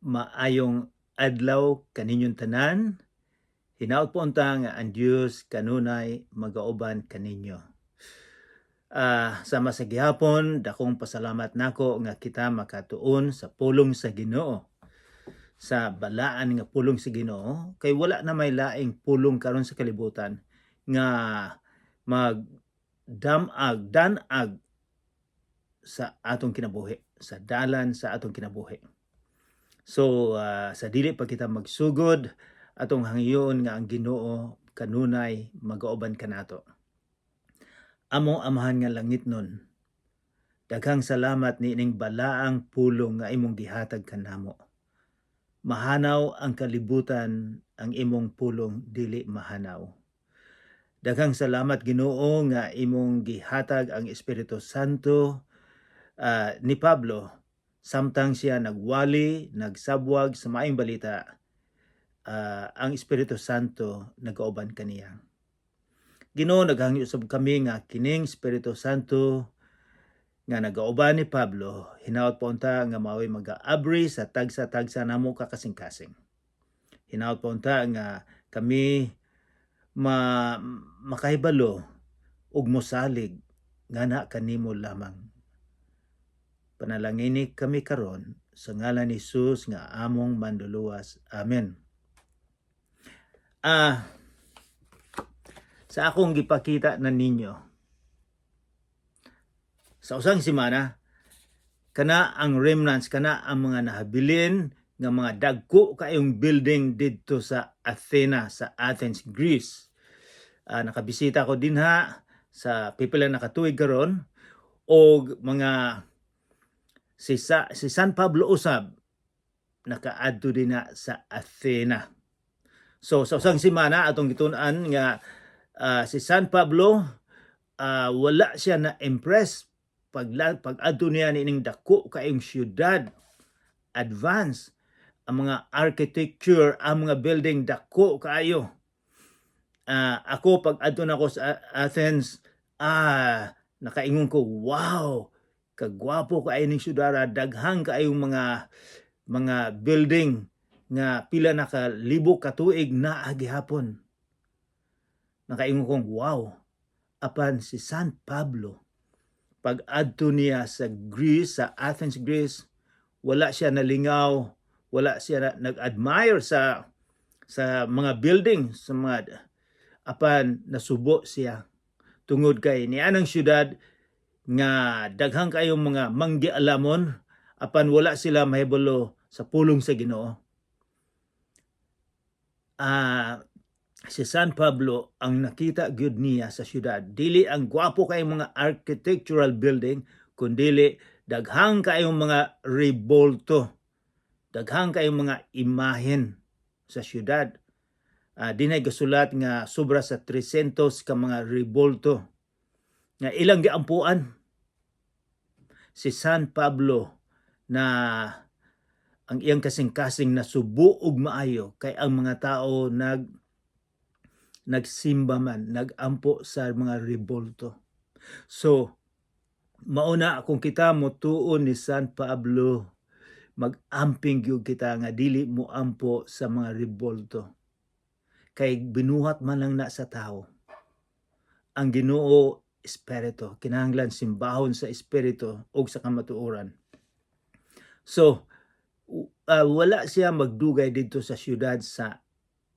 Maayong adlaw kaninyong tanan. Hinaot po unta nga ang Dios kanunay magauban kaninyo. Sama sa gihapon, dakong pasalamat nako nga kita makatuon sa pulong sa Ginoo. Sa balaan nga pulong sa Ginoo, kay wala na may laing pulong karon sa kalibutan nga magdamag, danag sa atong kinabuhi, sa dalan sa atong kinabuhi. So sa dili pa kita magsugod, atong hangyoon nga ang Ginoo kanunay magauban kanato. Among Amahan nga langitnon, daghang salamat niining balaang pulong nga imong gihatag kanamo. Mahanaw ang kalibutan, ang imong pulong dili mahanaw. Daghang salamat, Ginoo, nga imong gihatag ang Espiritu Santo ni Pablo samtang siya nagwali, nagsabwag sa maayong balita, ang Espiritu Santo nagauban kaniya. Ginoo, naghangyo usab kami nga kining Espiritu Santo nga nagauban ni Pablo, hinaot po unta nga mao'y magaabri sa tagsa-tagsa namo ka kasing-kasing. Hinaot po unta nga kami ma makahibalo ug mosalig nga na kanimo lamang. Panalangini kami karon sa ngalan ni Jesus nga among Manluluwas. Amen. Sa akong gipakita na ninyo sa usang semana, kana ang remnants, kana ang mga nahabilin nga mga dagko kayong building didto sa Athena, sa Athens, Greece. Nakabisita ko dinha sa pipila na katuig karon og mga si San Pablo usab nakaadto din na sa Athena. So sa usang semana atong gitun-an nga si San Pablo, wala siya na impress pag pag-adto niya niining dako kaayong syudad, advance ang mga architecture, ang mga building dako kaayo. Ako pag adto nako sa Athens, nakaingon ko, "Wow, kagwapo kaayo ning syudad, daghang kaayong mga building nga pila na ka libo ka tuig naa gihapon." Nakaingon kong, "Wow." Apan si San Pablo, pag adto niya sa Greece, sa Athens, Greece, wala siya nalingaw, wala siya nag-admire sa mga building, sa mga apan nasubo siya tungod kay nianang syudad nga daghang kayong mga manggialamon apan wala sila mahibalo sa pulong sa Ginoo. Si San Pablo, ang nakita gyud niya sa syudad dili ang gwapo kayong mga architectural building, kundili daghang kayong mga rebolto, daghang kayong mga imahen sa syudad. Dinay gasulat nga sobra sa 300 ka mga rebolto nga ilang giampuan. Si San Pablo na ang iyang kasing-kasing nasubo og maayo kay ang mga tao nagsimba man, nagampo sa mga rebolto. So, mauna kung kita motuon ni San Pablo, mag-amping gyud kita nga dili mo ampo sa mga rebolto. Kay binuhat man lang na sa tao. Ang Ginoo espiritu, kinahanglan simbahon sa espiritu ug sa kamatuoran. So, wala siya magdugay didto sa syudad sa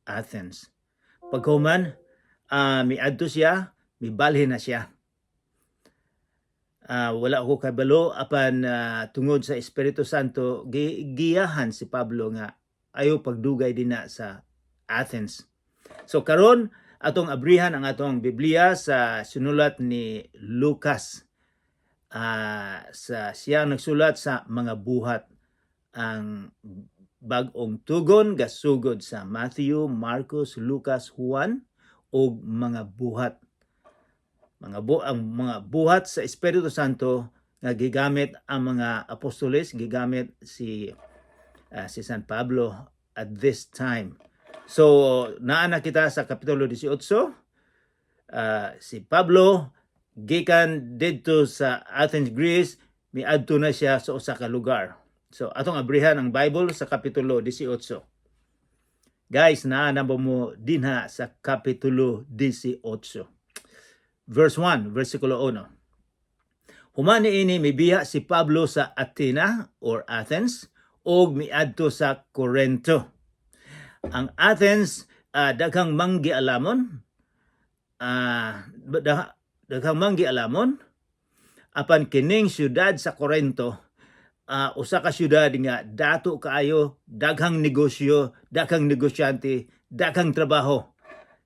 Athens. Pagkahuman, miadto siya, mibalhin na siya. Wala ko kabalo apan tungod sa Espiritu Santo giyahan si Pablo nga ayo pagdugay dinha sa Athens. So karon atong abrihan ang atong Biblia sa sinulat ni Lucas. Sa siya ang nagsulat sa mga buhat. Ang Bag-ong Tugon gasugod sa Matthew, Marcos, Lucas, Juan ug mga buhat. Mga bu ang mga buhat sa Espiritu Santo nga gigamit ang mga apostoles, gigamit si San Pablo at this time. So, naa na kita sa Kapitulo 18. Si Pablo gikan didto sa Athens, Greece, miadto na siya sa usa ka lugar. So atong abrihan ang Bible sa Kapitulo 18. Guys, naa na ba mo dinha sa Kapitulo 18? Verse 1, versikulo 1. Human niini, mibiya si Pablo sa Athena or Athens ug miadto sa Corinto. Ang Athens, daghang manggialamon, daghang manggialamon, apan kining syudad sa Corinto, usa ka syudad nga dato kaayo, daghang negosyo, daghang negosyante, daghang trabaho.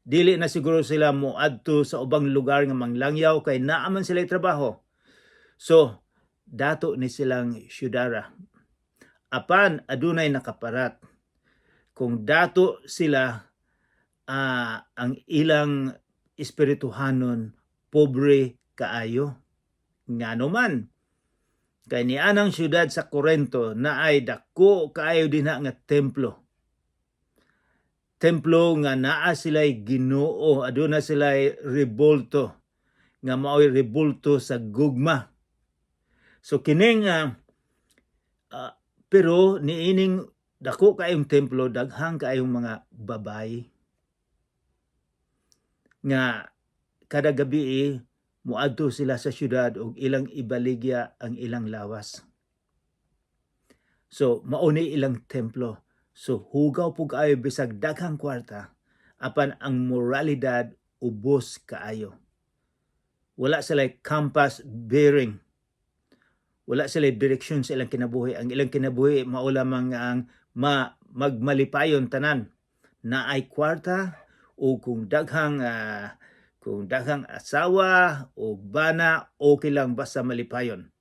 Dili na siguro sila moadto sa ubang lugar nga manglangyaw kay naa man sila trabaho. So, dato ni silang syudara. Apan adunay nakaparat. Kung dato sila, ang ilang espirituhanon pobre kaayo. Ngano man? Kay nianang syudad sa Corinto naay dako kaayo dinha nga templo. Templo nga naa sila'y Ginoo, aduna sila'y rebulto nga mao'y rebulto sa gugma. So kining pero niining dako kaayong templo, daghang kaayong mga babayi nga kada gabi muadto sila sa syudad ug ilang ibaligya ang ilang lawas. So mao ni ilang templo. So hugaw pug kaayo bisag daghang kwarta, apan ang moralidad ubos kaayo. Wala sila compass bearing. Wala sila direksyon sa ilang kinabuhi. Ang ilang kinabuhi mao lamang ang magmalipayon tanan. Naay kwarta o kung daghang asawa o bana, okay lang basta malipayon.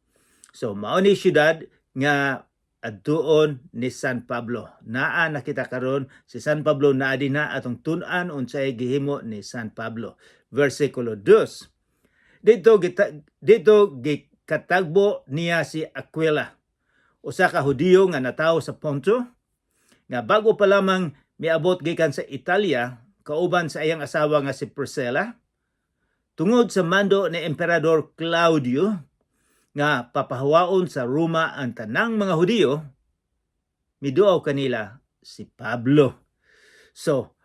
So mao ni syudad nga adtuon ni San Pablo. Naa nakita karon si San Pablo, naa dinha. Atong tun-an unsay gihimo ni San Pablo. Versikulo 2. Didto gikatagbo niya si Aquila, usa ka Hudiyo nga natawo sa Ponto, nga bago pa lamang miabot gikan sa Italia kauban sa iyang asawa nga si Priscilla, tungod sa mando ni Emperador Claudio nga papahawaon sa Roma ang tanang mga Hudiyo, miduaw kanila si Pablo. So,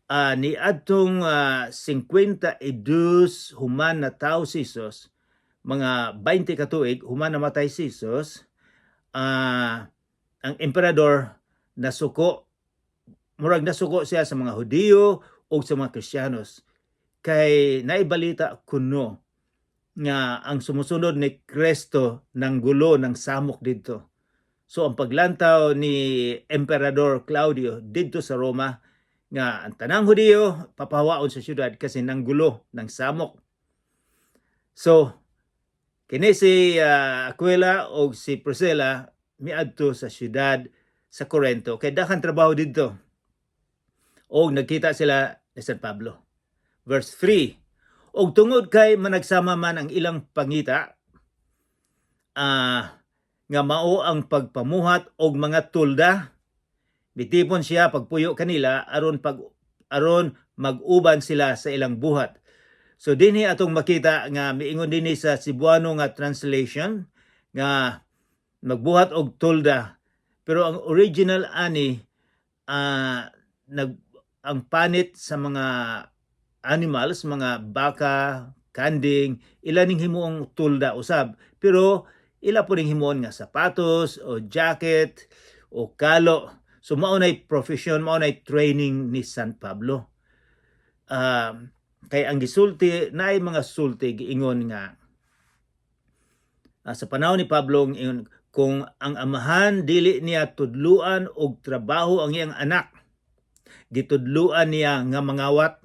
niadtong 52 human natawo si Jesus, mga 20 ka tuig human namatay si Jesus, ang emperador nasuko, murag nasuko siya sa mga Hudiyo o sa mga Kristiyanos kay naibalita kuno nga ang sumusunod ni Kristo ng gulo ng samok didto. So ang paglantaw ni Emperador Claudio didto sa Roma nga ang tanang Hudiyo papahawaon sa syudad kasi nanggulo ng samok. So kini si Aquila o si Priscilla miadto sa syudad sa Corinto kay daghang trabaho didto. Og nagkita sila ni San Pablo. Verse 3. Og tungod kay managsama man ang ilang pangita nga mao ang pagpamuhat og mga tulda, mitipon siya pagpuyo kanila aron mag-uban sila sa ilang buhat. So dinhi atong makita nga miingon dinhi sa Cebuano nga translation nga magbuhat og tulda, pero ang original ani, nag ang panit sa mga animals, mga baka, kanding, ila ning himuong tulda usab. Pero ila po ning himuon nga sapatos o jacket o kalo. So mao nay profession, mao nay training ni San Pablo. Kay ang gisulti, naay mga sulti giingon nga sa panahon ni Pablo, ingon kung ang amahan dili niya tudluan og trabaho ang iyang anak, gitudluan niya nga mangawat.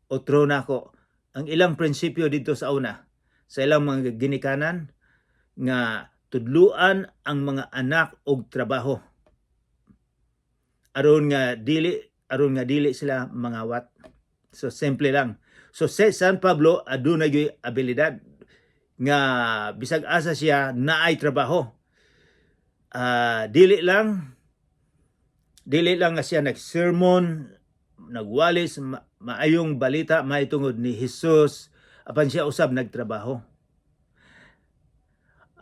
Otro nako ang ilang prinsipyo dito sa una sa ilang mga ginikanan nga tudluan ang mga anak og trabaho aron nga dili sila mangawat. So simple lang. So si San Pablo aduna gyud abilidad nga bisag asa siya naay trabaho. Dili lang nga siya nagsermon, nagwali sa maayong balita mahitungod ni Jesus, apan siya usab nagtrabaho.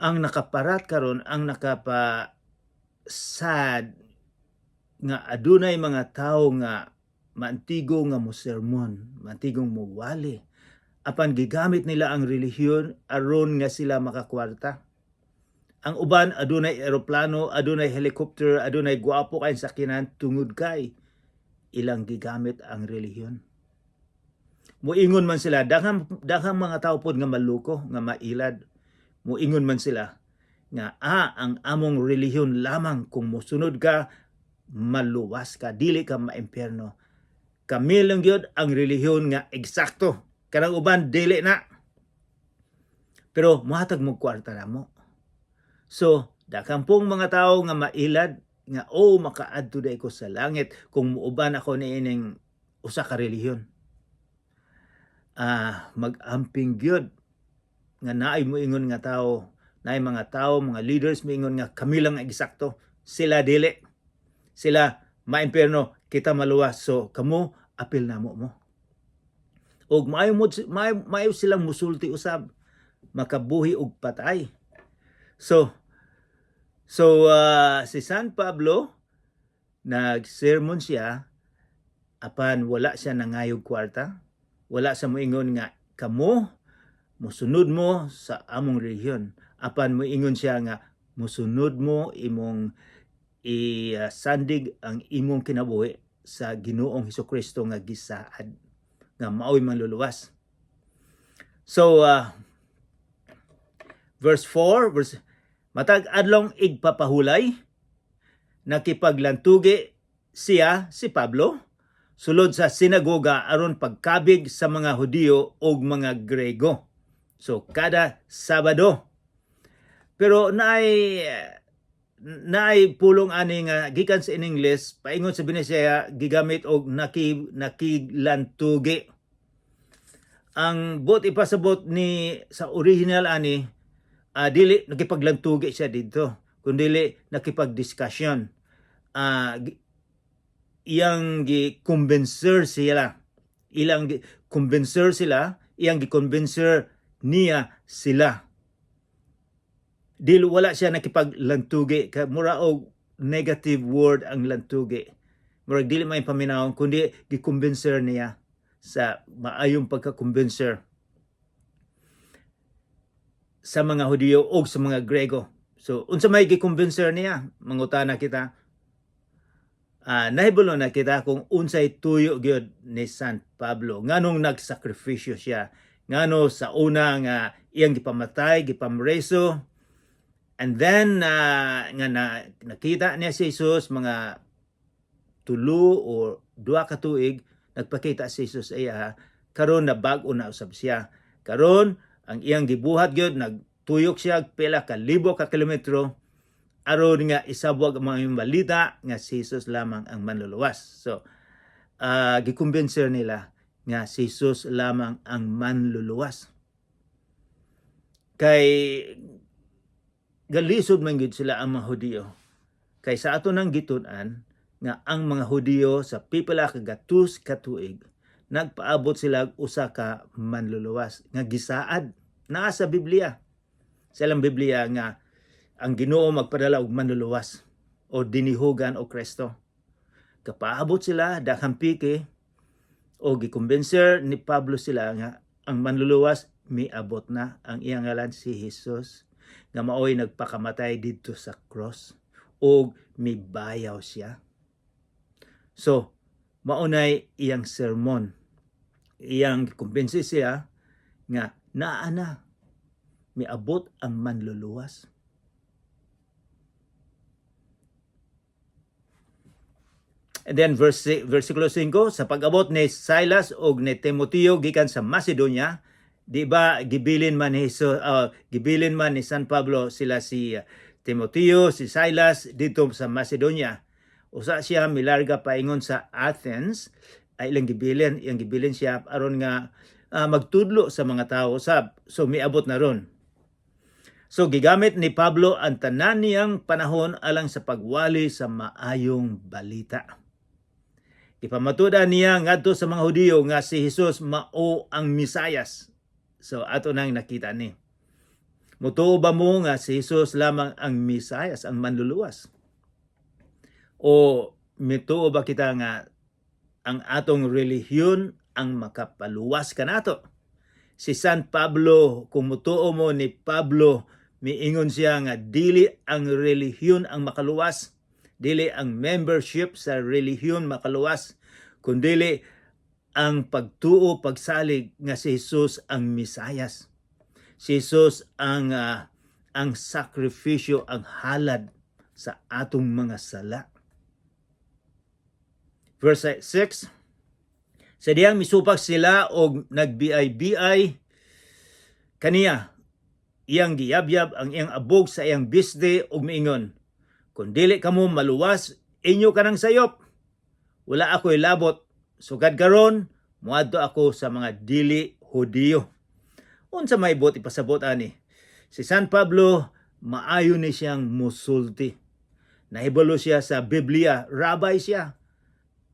Ang nakaparat karon, ang nakapa sad nga adunay mga tawo nga maantigo nga mo sermon, maantigong mo wali. Apan gigamit nila ang relihiyon aron nga sila makakwarta. Ang uban adunay eroplano, adunay helicopter, adunay gwapo kay sakyanan tungod kay ilang gigamit ang relihiyon. Muingon man sila, daghang daghang mga tao pod nga maluko, nga mailad. Muingon man sila nga ang among relihiyon lamang, kung mosunod ka maluwas ka, dili ka maimpyerno. Kami lang gyud ang relihiyon nga eksakto. Kanang uban dili na. Pero mohatag mo kwarta na mo. So, daghan pong mga tao nga mailad nga, "Oh, makaadto diay ko sa langit kung muuban ako niining usa ka relihiyon." Mag-amping gyud nga naay moingon nga tao, naay mga tao, mga leaders moingon nga kami lang ang eksakto, sila dili. Sila maimpyerno, kita maluwas. So kamo apil namo mo. Og maayo, maayo silang musulti usab, makabuhi og patay. So si San Pablo nagsermon siya apan wala siya nangayog kwarta. Wala sa moingon nga kamo mosunod mo sa among relihiyon. Apan moingon siya nga mosunod mo, imong isandig ang imong kinabuhi sa Ginoong Hesukristo nga gisaad nga maoy manluluwas. So verse 4, verse matag adlong igpapahulay nakipaglantugi siya, si Pablo, sulod sa sinagoga aron pagkabig sa mga Hudiyo ug mga Grego. So kada Sabado. Pero naay naay pulong ani nga gikan sa in English, paingon sa Binisaya gigamit og nakiglantugi. Ang buot ipasabot ni sa original ani, dili nakipaglantugi siya didto kundili nakipagdiscussion. Iyang gi-convincer sila. Ilang gi-convincer sila, iyang gi-convincer niya sila. Dili, wala siya nakipaglantugi ka, mura og negative word ang lantugi. Murag dili may paminawon, kundi gi-convincer niya sa maayong pagka-convincer sa mga Hudiyo o sa mga Grego. So unsa may gi-convincer niya? Mangutana kita. Nahibalo na kita kung unsay tuyo gyud ni San Pablo. Nganong nagsakripisyo siya? Ngano sa una nga iyang gipamatay, gipamreso, and then nga nakita niya si Jesus mga 3 o 2 ka tuig, nagpakita si Jesus iya, karon na bag-o na usab siya. Karon ang iyang gibuhat gyud, nagtuyok siya pila ka libo ka kilometro aron nga isabwag ang mga balita nga si Jesus lamang ang manluluwas. So gikumbinser nila nga si Jesus lamang ang manluluwas. Kay galisod man gyud sila ang mga Hudiyo. Kay sa ato nang gitun-an nga ang mga Hudiyo sa pipila ka gatus ka tuig nagpaabot sila og usa ka manluluwas nga gisaad naa sa Biblia. Sa ilang Biblia nga ang Ginoo magpadala og manluluwas o dinihugan o Kristo. Kapaabot sila daghang piki o gikumbinser ni Pablo sila nga ang manluluwas miabot na, ang iyang ngalan si Jesus nga maoy nagpakamatay didto sa cross ug mibayaw siya. So maunay iyang sermon. Iyang kumbinsi siya nga naa na, miabot ang manluluwas. And then versikulo 5, sa pag-abot ni Silas ug ni Timoteo gikan sa Macedonia, di ba gibilin man ni San Pablo sila, si Timoteo, si Silas didto sa Macedonia. Usa siya milarga paingon sa Athens ay ilang gibilin, iyang gibilin siya aron nga magtudlo sa mga tao sab. So miabot na ron. So gigamit ni Pablo ang tanan niyang panahon alang sa pagwali sa maayong balita. Ipamatuda niya ngadto sa mga Hudiyo nga si Jesus mao ang Mesayas. So ato nang nakita ni. Mutuo ba mo nga si Jesus lamang ang Mesiyas, ang manluluwas? O mituo ba kita nga ang atong relihiyon ang makapaluwas kanato? Si San Pablo, kung mutuo mo ni Pablo, miingon siya nga dili ang relihiyon ang makaluwas, dili ang membership sa relihiyon makaluwas, kundili ang pagtuo, pagsalig nga si Jesus ang Mesiyas. Si Jesus ang sakripisyo, ang halad sa atong mga sala. Verse 6. Sa diyang misupak sila og nagbiay-biay kaniya, iyang giyabyab ang iyang abog sa iyang bisdi ug miingon, "Kung dili kamo maluwas, inyo kanang sayop. Wala ako'y labot. Sukad karon, muadto ako sa mga dili Hudiyo." Unsa may buot ipasabot ani? Si San Pablo, maayo ni siyang musulti. Nahibalo siya sa Biblia, rabbi siya.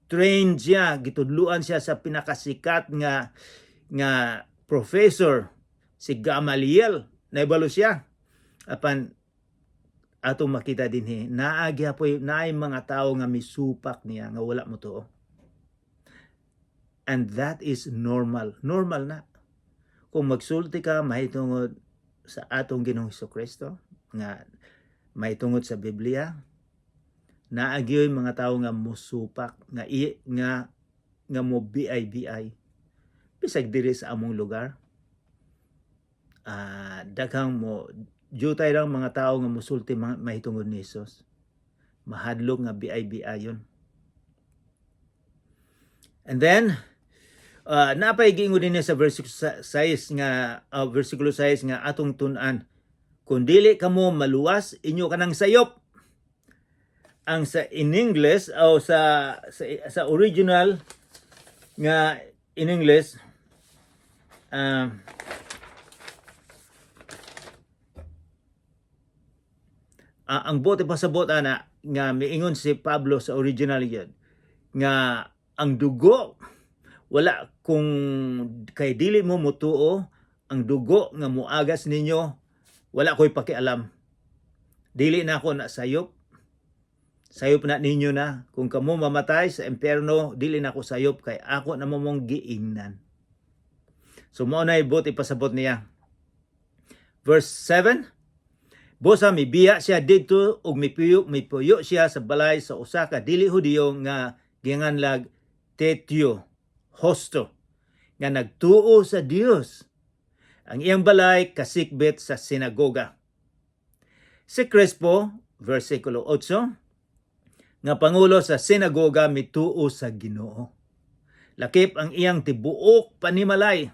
Trained siya, gitudluan siya sa pinakasikat nga professor, si Gamaliel. Nahibalo siya. Apan atong makita dinhi, naa gyapoy naay mga tawo nga misupak niya nga wala motuo. And that is normal. Normal na. Kung magsulti ka mahitungod sa atong Ginoong Kristo nga mahitungod sa Biblia, naa gyoy mga tawo nga musupak nga i, nga nga mo biay-biay. Bisag diri sa among lugar, daghang mo jutay lang mga tao nga musulti mahitungod ni Jesus, mahadlok nga biay-biay yun. And then napay giingon din sa verse 6 nga versikulo 6 nga atong tun-an, "Kung dili kamo maluwas, inyo kanang sayop." Ang sa in English o sa original nga in English, ang buot pasabot ana nga miingon si Pablo sa original yun nga ang dugo, wala, kung kay dili mo mutuo, ang dugo nga muagas ninyo, wala ko'y pakialam, dili na ako na sayop, sayop na ninyo na. Kung kamo mamatay sa impyerno, dili na ako sayop kay ako na mo mong giingnan. So mao na buot ipasabot niya. Verse 7. Busa mibiya siya didto ug mipuyo siya sa balay sa usa ka dili Hudiyo nga ginganlag Tetio Justo nga nagtuo sa Dios. Ang iyang balay kasikbit sa sinagoga. Si Crispo, versikulo 8, nga pangulo sa sinagoga, mituo sa Ginoo. Lakip ang iyang tibuok panimalay.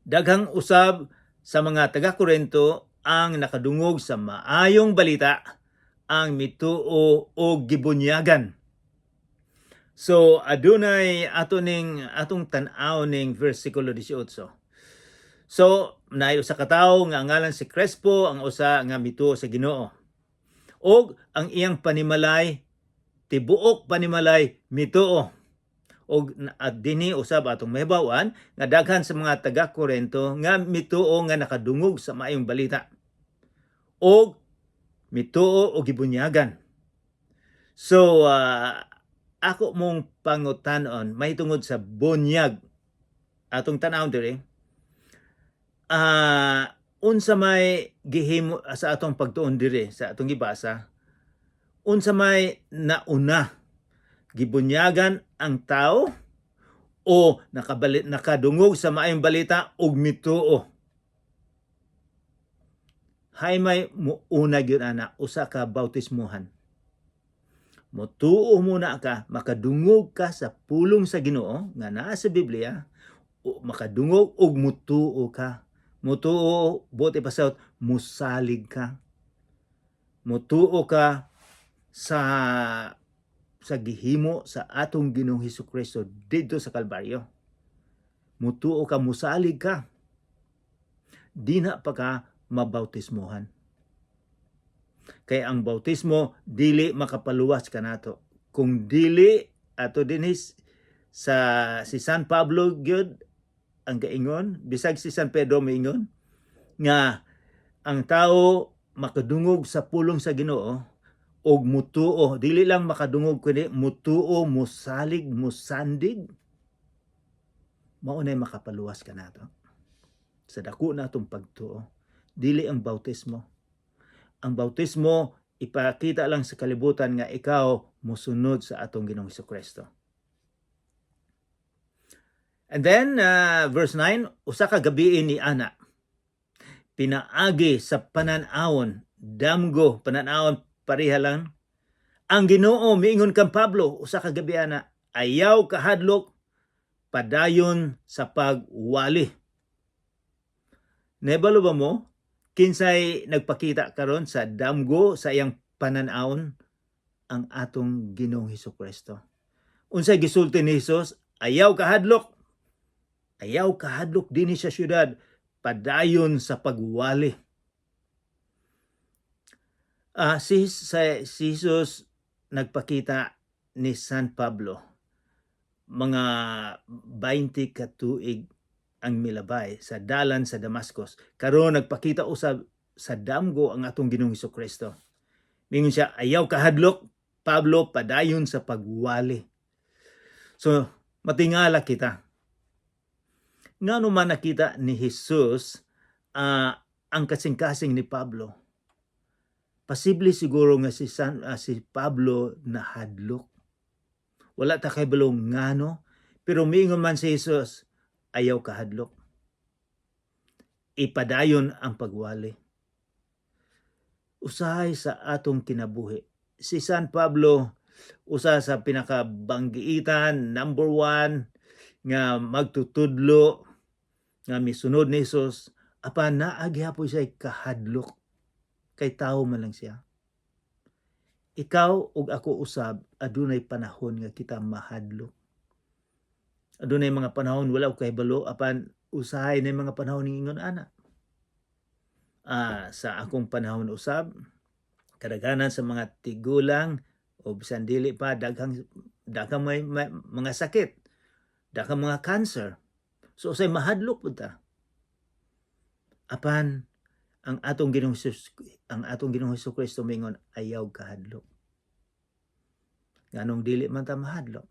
Daghang usab sa mga taga-Korinto ang nakadungog sa maayong balita ang mituo o gibunyagan. So adunay ato ning atong tan-aw ning versikulo 18. So naay usa ka tawo nga ang ngalan si Crespo, ang usa nga mituo sa Ginoo. Og ang iyang panimalay, tibuok panimalay, mituo. Og at dinhi usab atong mahibaw-an nga daghan sa mga taga Korinto nga mituo nga nakadungog sa maayong balita. Og mituo og gibunyagan. So ako mong pangutanon mahitungod sa bunyag atong tan-awon diri, unsa may gihimo sa atong pagtuon diri sa atong gibasa? Unsa may nauna, gibunyagan ang tao o nakadungog sa maayong balita ug mituo? Hay may muuna gyud ana, usa ka bautismuhan. Motuo muna ka, makadungog ka sa pulong sa Ginoo nga naa sa Biblia, o makadungog ug mutuo ka. Mutuo, buot ipasabot, musalig ka. Mutuo ka sa gihimo sa atong Ginoong Hesus Kristo didto sa Kalbaryo. Mutuo ka, musalig ka. Dina pa ka mabautismohan. Kay ang bautismo dili makapaluwas kanato. Kung dili ato dinis sa si San Pablo gyud ang gaingon, bisag si San Pedro miingon nga Ang tao makadungog sa pulong sa Ginoo og mutuo, dili lang makadungog kundi mutuo, musalig, musandig, mao nay makapaluwas kanato. Sa dako natong pagtuo, dili ang bautismo. Ang bautismo, ipakita lang sa kalibutan nga ikaw mosunod sa atong Ginoong Kristo. And then verse 9, usa ka gabii ni ana, pinaagi sa panan-awon, damgo, panan-awon, pareha lang. Ang Ginoo miingon kang Pablo usa ka gabi ana, "Ayaw kahadlok, padayon sa pagwali." Nahibalo ba mo kinsay nagpakita karon sa damgo sa iyang panan-awon? Ang atong Ginoong Hesus Kristo. Unsay gisulti ni Hesus? "Ayaw kahadlok. Ayaw kahadlok dinhi sa syudad, padayon sa pagwali." Si Jesus nagpakita ni San Pablo mga 20 ka tuig ang milabay sa dalan sa Damascus. Karon nagpakita usab sa damgo ang atong Ginoong Kristo. Mingon siya, "Ayaw kahadlok, Pablo, padayon sa pagwali." So, matingala kita. Ngano man nakita ni Jesus ang kasing-kasing ni Pablo? Posible siguro nga si Pablo nahadlok. Wala ta kahibalo ngano, pero miingon man si Jesus, "Ayaw kahadlok. Ipadayon ang pagwali." Usahay sa atong kinabuhi, si San Pablo, usa sa pinakabanggiitan, number one, nga magtutudlo, nga misunod ni Jesus, apan naa gihapon siya kahadlok, kay tao man lang siya. Ikaw ug ako usab, adunay panahon nga kita mahadlok. Adunay mga panahon wala ko kahibalo, apan usahay na mga panahon ingon ana. Sa akong panahon usab, kadaghanan sa mga tigulang o bisan dili pa, daghang daghang may mga sakit, daghang mga cancer. So usay mahadlok pud ta. Apan ang atong Ginoong Hesus Kristo mingon, "Ayaw kahadlok." Nganong dili man ta mahadlok?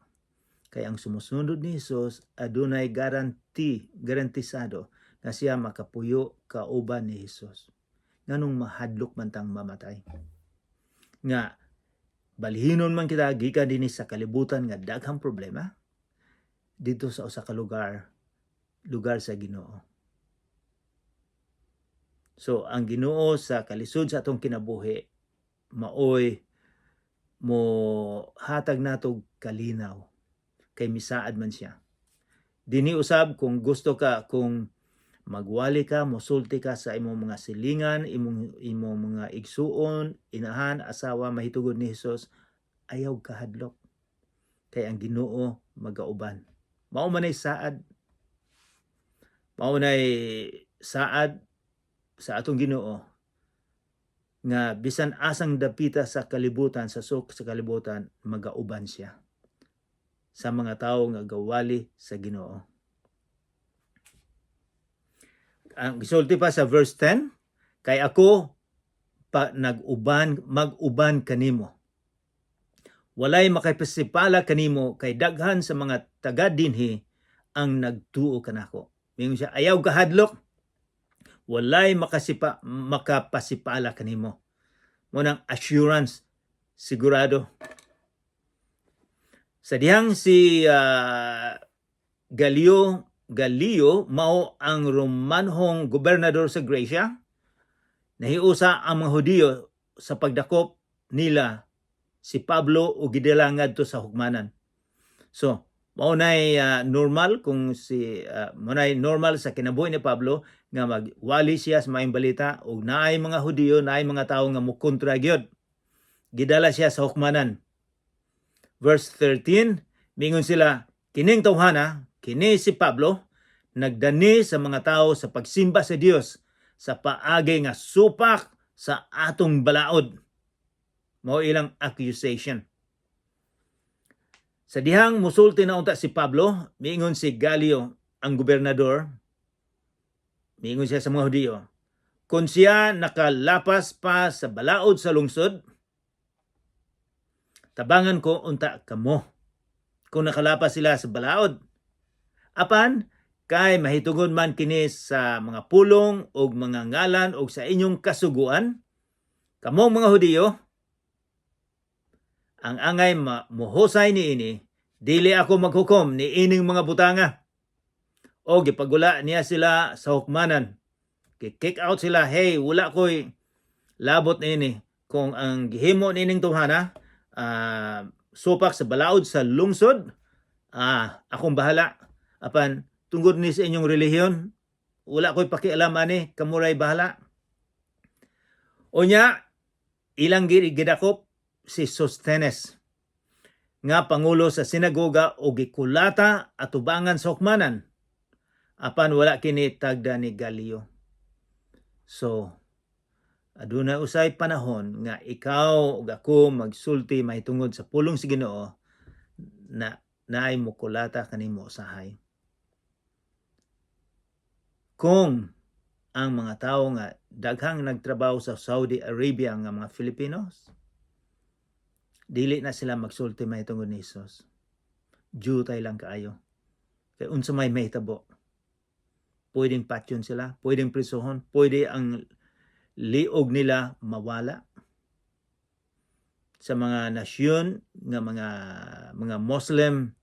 Kay ang sumusunod ni Hesus adunay guarantee, garantisado nga siya makapuyo kauban ni Hesus. Nganong mahadlok man tang mamatay? Nga balhinon man kita gikan dinhi sa kalibutan nga daghang problema dito sa usa ka lugar, lugar sa Ginoo. So ang Ginoo sa kalisod sa atong kinabuhi maoy mo hatag nato kalinaw kay misaad man siya. Dinhi usab, kung gusto ka, kung magwali ka, mosulti ka sa imong mga silingan, imong mga igsuon, inahan, asawa, mahitugod ni Hesus, ayaw kahadlok. Kay ang Ginoo magauban. Mao man ay saad. Mao nay saad sa atong Ginoo nga bisan asang dapita sa kalibutan, sa sok sa kalibutan, magauban siya sa mga tawo nga gawali sa Ginoo. Ang gisulti pa sa verse 10, "Kay ako pa nag-uban mag-uban kanimo. Walay makapasipala kanimo kay daghan sa mga taga dinhi ang nagtuo kanako." Mingon siya, "Ayaw kahadlok. Walay makapasipala kanimo." Mao nang assurance, sigurado. Sa dihang si Galio mao ang Romanhong gobernador sa Gracia, nahiusa ang mga Hudiyo sa pagdakop nila si Pablo ug gidala ngadto sa hukmanan. So, mao nay normal kung si mao nay normal sa kinabuhi ni Pablo nga magwali siya sa maayong balita ug naay mga Hudiyo, naay mga tawo nga mokontra gyud. Gidala siya sa hukmanan. Verse 13, mingon sila, "Kining tawhana, kini si Pablo, nagdani sa mga tao sa pagsimba sa Dios sa paagi nga supak sa atong balaod." Mao ilang accusation. Sa dihang musulti na unta si Pablo, miingon si Galio, ang gobernador, miingon siya sa mga Hudiyo, Kung siya nakalapas pa sa balaod sa lungsod, tabangan ko unta kamo. Kung nakalapas sila sa balaod. Apan, kay mahitungod man kini sa mga pulong o mga ngalan o sa inyong kasuguan, kamong mga Hudiyo, ang angay muhusay niini, dili ako maghukom ni ining mga butanga. O gipagula niya sila sa hukmanan. Kick out sila, "Hey, wala ko'y labot niini. Kung ang gihimo niining tawhana, supak sa balaod sa lungsod, akong bahala. Apan tungod ni sa inyong relihiyon, wala ko'y pakialam ani, kamo ray bahala." Unya, ilang gidakop si Sostenes nga pangulo sa sinagoga o gikulata atubangan sa hukmanan. Apan wala kini tagda ni Galio. So, aduna usay panahon nga ikaw ug ako magsulti mahitungod sa pulong sa Ginoo na naay mukulata kanimo usahay. Kung ang mga tao nga daghang nagtrabaho sa Saudi Arabia nga mga Filipinos, dili na sila magsulti mahitungod ni Jesus. Jutay lang kaayo. Kay unsa may mahitabo? Pwedeng patyon sila, pwedeng prisuhon, pwede ang liog nila mawala sa mga nasyon nga mga Muslim.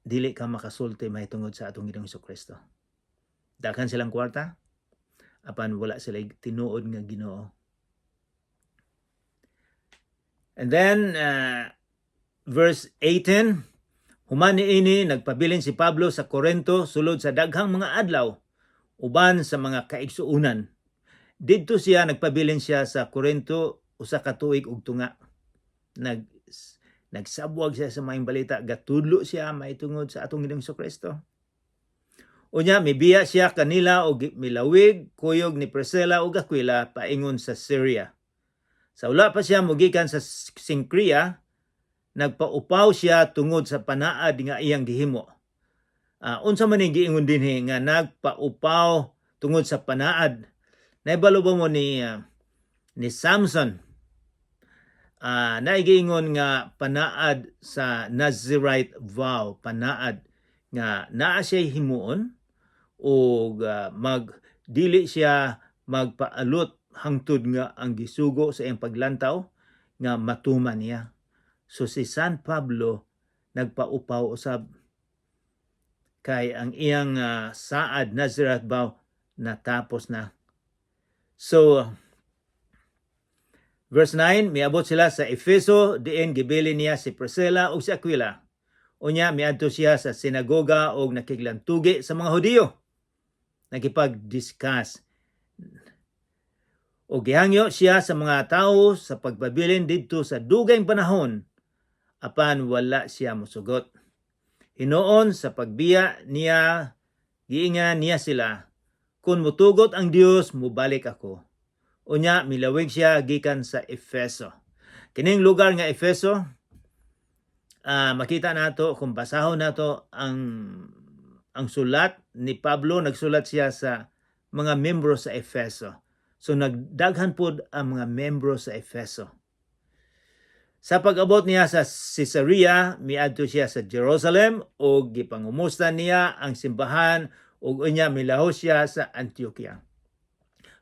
Dili ka makasulti mahitungod sa atong Ginoong Kristo. Daghan silang kwarta, apan wala sila tinuod nga Ginoo. And then verse 18. Human niini, nagpabilin si Pablo sa Corinto sulod sa daghang mga adlaw uban sa mga kaigsuonan. Didto siya nagpabilin siya sa Corinto usa ka tuig ug tunga. Nagsabwag siya sa maayong balita, gatudlo siya mahitungod sa atong Ginoong Kristo. Unya mibiya siya kanila og milawig kuyog ni Priscilla ug Aquila paingon sa Syria. Sa wala pa siya mogikan sa Sincrea, nagpaupaw siya tungod sa panaad nga iyang gihimo. Unsa man ning giingon dinhi nga nagpaupaw tungod sa panaad? Naibalo ba mo ni Samson, naay giingon nga panaad sa Nazirite vow, panaad nga naa siya himuon og mag dili siya magpaalot hangtod nga ang gisugo sa iyang paglantaw nga matuman niya. So si San Pablo nagpaupaw usab kay ang iyang saad, Nazirite vow, natapos na. So verse 9, miabot sila sa Efeso, diin gibilin niya si Priscilla ug si Aquila. Unya miadto siya sa sinagoga ug nakiglantugi sa mga Hudiyo. Nakipag-discuss. O gihangyo siya sa mga tawo sa pagpabilin didto sa dugayng panahon, apan wala siya mosugot. Hinuon sa pagbiya niya, giingan niya sila, "Kung mutugot ang Dios, mubalik ako." Unya milawig siya gikan sa Efeso. Kining lugar nga Efeso, makita nato kung basahon nato ang sulat ni Pablo, nagsulat siya sa mga membro sa Efeso. So nagdaghan pod ang mga membro sa Efeso. Sa pag-abot niya sa Caesarea, miadto siya sa Jerusalem ug gipangumusta niya ang simbahan ug unya milahos siya sa Antioquia.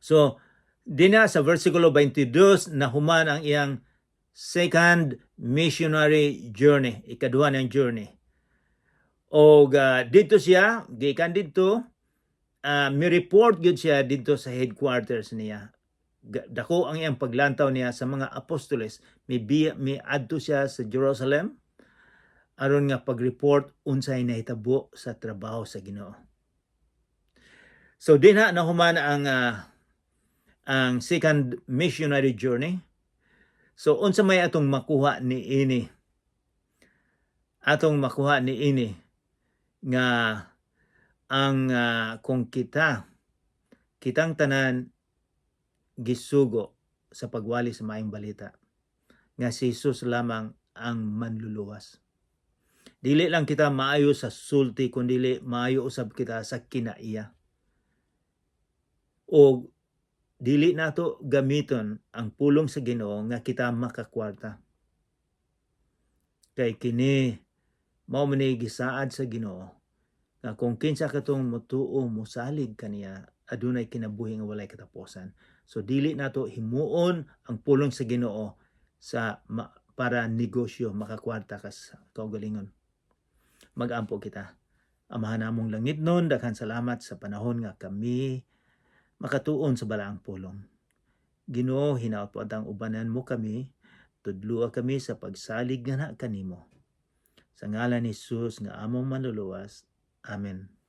So dinha sa versikulo 22 nahuman ang iyang second missionary journey, ikaduha niyang journey. Og dito siya, gikan didto, mi-report gyud siya didto sa headquarters niya. Dako ang iyang paglantaw niya sa mga apostoles. Mi adto siya sa Jerusalem aron nga pag-report unsay nahitabo sa trabaho sa Ginoo. So dinha nahuman ang second missionary journey. So unsa may atong makuha niini? Atong makuha niini nga ang kung kitang tanan gisugo sa pagwali sa maayong balita nga si Jesus lamang ang manluluwas. Dili lang kita maayo sa sulti, kundi maayo usab kita sa kinaiya. O Dili nato gamiton ang pulong sa Ginoo nga kita makakwarta. Kay kini mao man ni gisaad sa Ginoo nga kung kinsa katong motuo, mosalig kaniya, adunay kinabuhi nga walay katapusan. So dili nato himuon ang pulong sa Ginoo para negosyo, makakwarta ka sa kaugalingon. Magampo kita. Amahan namong langitnon, daghan salamat sa panahon nga kami makatuon sa balaang pulong. Ginoo, hinaot po ang ubanan mo kami, tudlua kami sa pagsalig nga na kanimo. Sa ngalan ni Jesus nga among Manluluwas. Amen.